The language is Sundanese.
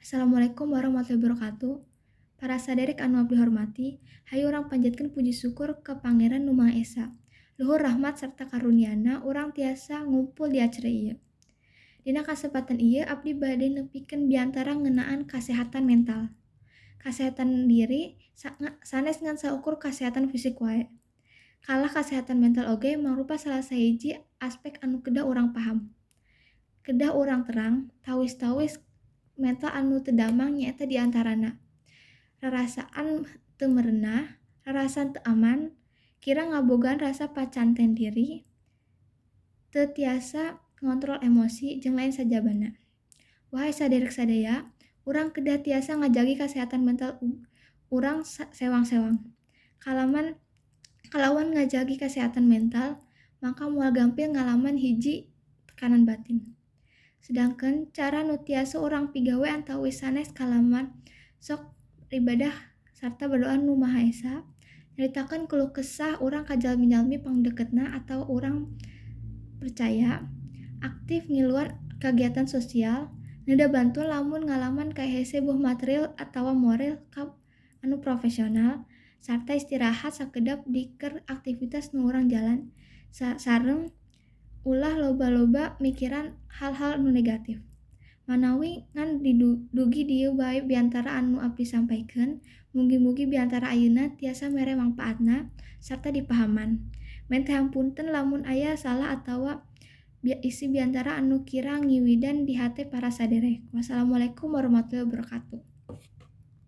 Assalamualaikum warahmatullahi wabarakatuh. Para saderek anu abdi hormati, hayu urang panjatkeun puji syukur ka Pangeran Nu Maha Esa. Luhur rahmat serta karuniana urang tiasa ngumpul di acara ieu. Dina kasempatan ieu abdi bade nepikeun biantara ngeunaan kasehatan mental. Kasehatan diri sanes ngan saukur kasehatan fisik wae. Kalah kasehatan mental oge mangrupa salah sahiji aspek anu kedah urang paham. Kedah urang terang, tawis-tawis mental anu teu damang nyaeta di antarana rarasaan teu merenah, rarasaan teu aman, kirang ngabogaan rasa pacanten diri, teu tiasa ngontrol emosi, jeung lain sajabana. Wahai saderek sadaya, urang kedah tiasa ngajagi kasehatan mental urang sewang-sewang. Kalawan ngajagi kasehatan mental, maka moal gampil ngalaman hiji tekanan batin. Sedangkan cara nu tiasa urang pigawe antawis sanes kalawan sok ibadah sarta berdoa Nu Maha Esa, nyaritakeun keluh kesah urang ka jalmi-jalmi pangdeketna atawa urang percaya, aktif ngiluan kagiatan sosial, neunda bantuan lamun ngalaman kahese boh material atawa moral ka anu profesional, sarta istirahat sakedap di keur aktivitas nu urang jalan sareng ulah loba-loba mikiran hal-hal nu negatif. Manawi ngan dugi dieu bae biantara anu abdi sampaikeun, mugi-mugi biantara ayeuna tiasa mere mangpaatna sarta dipahaman. Mente hapunten lamun aya salah atawa isi biantara anu kirang ngiwidan di hate para saderek. Wassalamualaikum warahmatullahi wabarakatuh.